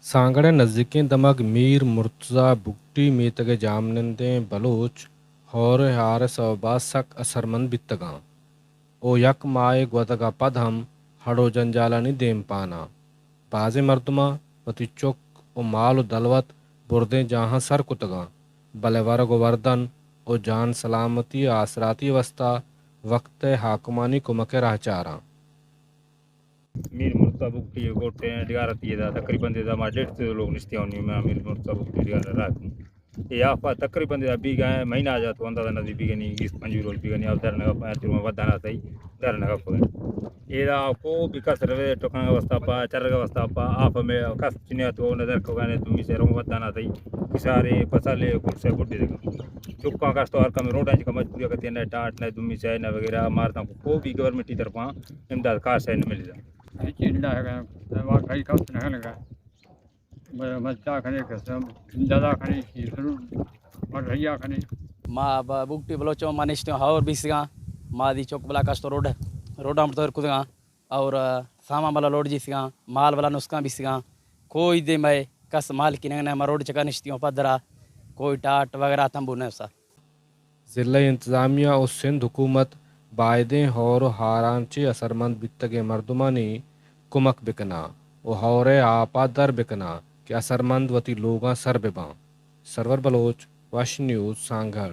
سانگڑ ءِ نزیکیں دمگ میر مرتضی بگٹی میتگ ءِ جاہمنندیں بلوچ ہور ءِ ہار ءِ سوب ءَ سک اثرمند بیتگاں ءُ یک ماہے گوزگ ءَ پد ہم ہڑ ءُ جنجالانی دیمپان آں۔ بازیں مردماں وتی چک ءُ مال ءُ دلوت بردیں جاہاں سر کتگاں، بلے ورگ ءُ وردن ءُ جان سلامتی ءِ آسراتی ءِ واستا وقت ءِ حاکمانی کمک ءِ راہ چاراں۔ میر مرتضی بگٹی ءِ گوٹیں ڈگار اتی، ادا تقریباً ادا ما ڈیڑھ سو لوگ نشتیاں، نی ما میر مرتضی بگٹی ڈگار ءَ راہ کن۔ اے آپ ءَ تقریباً ادا بیگا مہینہ آ جات، اندازہ نہ دی بیگا نی بیست پنجوہ روچ بیگا نی، آپ در نہ گپ، ہر چیز ما ودان آتئی، در نہ گپ۔ ادا کو بھی کس روے ٹکن واسطہ پا، چرگ واسطہ پا، آپ میں کس چنیا تو نظر کو گانے تمی سے رو ودان آتئی، کسارے، پسالے، کل سے بڑھ دے۔ چکاں کس تو ہر کم روڈاں چکا مجبوری کتی نہ ٹاٹ، نہ دومی چائے، نہ وغیرہ، مارتاں کو، کو بھی گورنمنٹ کی طرفاں امداد خاص ہے نہ ملی دا۔ ہچ نہ ہے، واقعی کس نہ لگا۔ ب-، بچا کھنے قسم، دادا کھنے، یہ ضرور، اور بھیا کھنے۔ ما ب-، بگٹی بلوچوں ما نشتوں ہور بیسگاں، ما دی چوک بلا کش تو روڈ، روڈ ہم تو کدگاں۔ اور سامان بلا لوٹ جیسگاں، مال بلا نسکان بیسگاں، کوئی دے مئے کس مال کی نہ، ما روڈ چکا نشتیوں پدرا، کوئی ٹاٹ وغیرہ تمبو نہ سا۔ ضلع انتظامیہ و سندھ حکومت بایدیں ہور و ہاران چہ اثرمند بیتگیں مردمانی کمک بکناں و ہورئے آپا در بکناں کہ اثرمند وتی لوگاں سر بباں۔ سرور بلوچ، وش نیوز، سانگھڑ۔